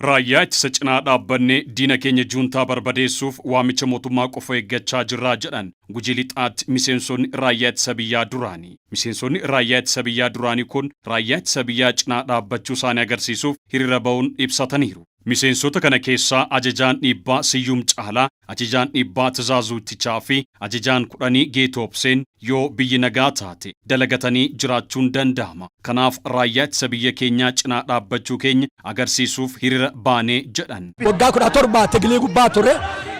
Raayyaa ittisa cinaa dhaabbannee diina keenya juuntaa barbadeessuuf waamicha mootummaa qofa eeggachaa jirraa jedhan Gujii Lixaatti miseensonni raayyaa ittisa biyyaa duraanii. Miseensonni raayyaa ittisa biyyaa duraanii kun raayyaa ittisa biyyaa cinaa dhaabbachuu isaanii agarsiisuuf hiriira ba'uun ibsataniiru. Miseensota kana keessaa ajajaan dhibbaa Siyyum Caalaa, ajajaan dhibbaa Tizaazuu Ittichaa fi ajajaan 10 Geetoobseen yoo biyyi nagaa taate dalagatanii jiraachuun danda'ama. Kanaaf raayyaa ittisa biyya keenyaa cinaa dhaabbachuu keenya agarsiisuuf hiriira baanee jedhan. Waggaa 17 tiglii gubbaa ture.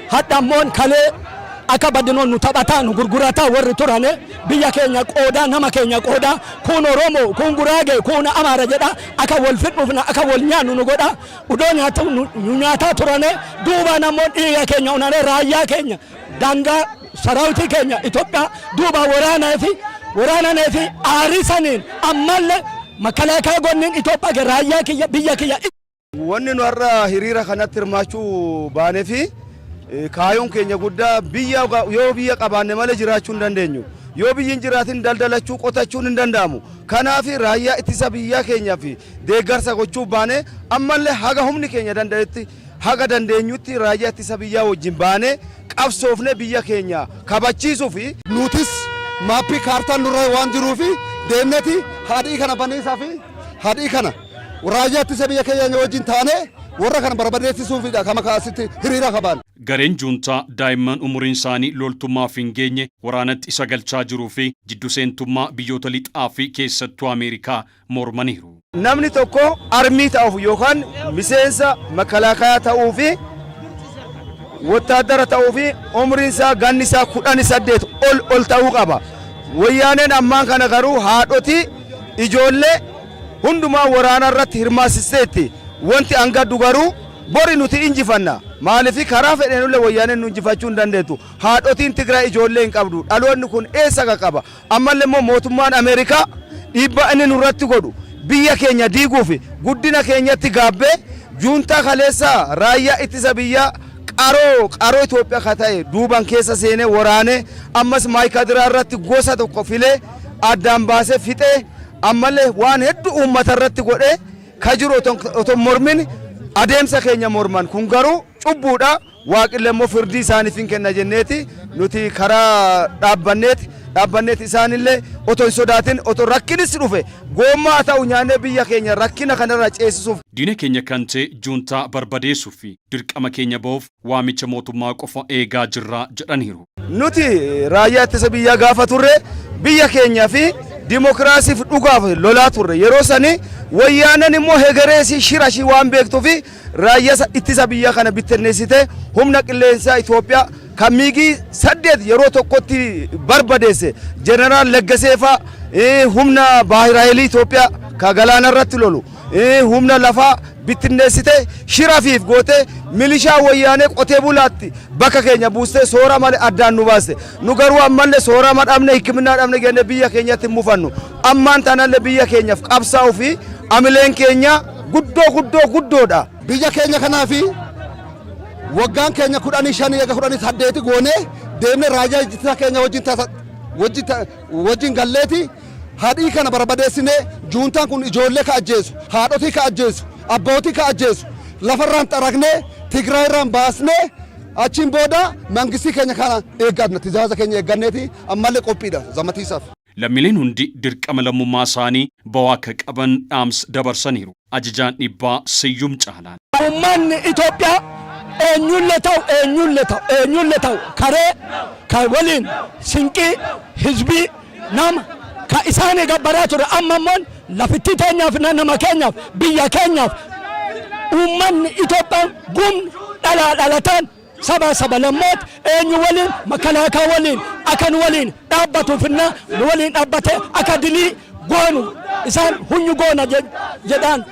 Hadha ammoon kalee akka badinoon nu taphataa, nu gurgurataa warri turane, biyya keenya qoodaa, nama keenya qoodaa, kun Oromoo, kun Guraagee, kun Amaara jedha akka wal fidhuufna, akka wal nyaannu nu godha. Udoo nyaatu nu nyaataa turane, duubaan ammoo dhiiga keenya unane, raayyaa keenya, daangaa saraawitii keenya Itoophiyaa duubaa waraanaa fi waraananee fi aarii saniin ammallee makalaakaa gonniin Itoophiyaa raayyaa kiyya, biyya kiyya. Wanni nu har'a hiriira kanatti hirmaachuu baanee fi kaayoon keenya guddaa, biyya yoo biyya qabaanne malee jiraachuu hin dandeenyu. Yoo biyyi hin jiraatin daldalachuu, qotachuun hin danda'amu. Kanaaf raayyaa ittisa biyyaa keenyaa fi deeggarsa gochuuf baane, ammallee haga humni keenya danda'etti, haga dandeenyutti raayyaa ittisa biyyaa wajjin baane qabsoofne biyya keenya kabachiisuu fi Nutis maappii kaartaan nurra waan jiruufi deemneti haadhii kana baniisaa fi haadhii kana raayyaa ittisa biyya keenya wajjin taanee warra kana barbadeessisuufidha kama kaasitti hiriira qabaan. Gareen juuntaa daa'imman umuriin isaanii loltummaaf hin geenye waraanatti isa galchaa jiruu fi jiddu seentummaa biyyoota lixaa fi keessattuu Ameerikaa mormaniiru. Namni tokko armii ta'uuf yookaan miseensa makalaakaa ta'uu fi wottaaddara ta'uu fi umriin isaa, ganni isaa 18 ol ta'uu qaba. Wayyaaneen ammaan kana garuu haadhotii ijoollee hundumaa waraana irratti hirmaasisteetti. Wanti angaddu garuu bori nuti injifanna. Maaliif karaa fedheenullee wayyaaneen nu injifachuu hin dandeettu. Haadhotiin Tigraay ijoollee hin qabdu. Dhaloonni kun eessa qaqqaba? Ammallee immoo mootummaan Ameerikaa dhiibbaa inni nurratti godhu, biyya keenya diiguuf, guddina keenyatti gaabbee, juuntaa kaleessaa raayyaa ittisa biyyaa qaroo qaroo Itoophiyaa ka ta'e duuban keessa seenee waraanee, ammas Maayikadiraa irratti gosa tokko filee addaan baasee fixee, ammallee waan hedduu uummata irratti godhee ka jiru otoo mormin adeemsa keenya morman kun garuu cubbuudha. Waaqillee immoo firdii isaaniif hin kenna jenneeti nuti karaa dhaabbanneeti isaanillee otoo hin sodaatin, otoo rakkinis dhufe goommaa ta'u nyaannee biyya keenya rakkina kanarraa ceesisuuf. Diina keenya kan ta'e juuntaa barbadeessuu fi dirqama keenya ba'uuf waamicha mootummaa qofa eegaa jirra jedhaniiru. Nuti raayyaa ittisa biyyaa gaafa turre biyya keenyaa fi dimokiraasiif dhugaaf lolaa turre. Yeroo sani wayyaanan immoo hegereesii shira ishii waan beektuu fi raayyaa ittisa biyyaa kana bittinneessite, humna qilleensaa Itoophiyaa kan miigii 8 yeroo tokkotti barbadeesse Jeneraal Leggasee faa, humna baahiraayilii Itoophiyaa ka galaana irratti lolu, humna lafaa bittinneessite, shira fiif goote, milishaa wayyaanee qotee bulaatti bakka keenya buustee soora malee addaan nu baaste. Nu garuu ammallee soorama dhabne, hikkiminaa dhabne jennee biyya keenyatti hin mufannu. Ammaan tanallee biyya keenyaaf qabsaa'uu fi amileen keenya guddoo guddoo guddoodha. Biyya keenya kanaa fi waggaan keenya 15 eega 18 goonee deemne raayyaa ittisa keenya wajjin galleeti hadhii kana barbadeessinee, juuntaan kun ijoollee ka ajjeesu, haadhotii ka ajjeesu, abbootii ka ajjeesu lafarraan xaragnee Tigraay irraan baasnee, achiin booda mangistii keenya kana eegganna, tizaaza keenya eegganneeti ammallee qophiidha zamatiisaaf. Lammiileen hundi dirqama lammummaa isaanii ba'uu akka qaban dhaamsa dabarsaniiru. Ajajaan dhibbaa Siyyum Caalaan. Uummanni Itoophiyaa eenyullee ta'u, eenyullee ta'u, eenyullee ta'u, karee ka waliin sinqii hizbii nama ka isaanii gabbaraa ture, amma immoo lafittii teenyaaf, nama keenyaaf, biyya keenyaaf uummanni Itoophiyaan gumni dhalaa dhalataan saba saba lammoota eenyu waliin makalaakaa waliin akka nu waliin dhaabbatuufinna nu waliin dhaabbatee akka dilii goonu isaan hunyu goona jedhaan.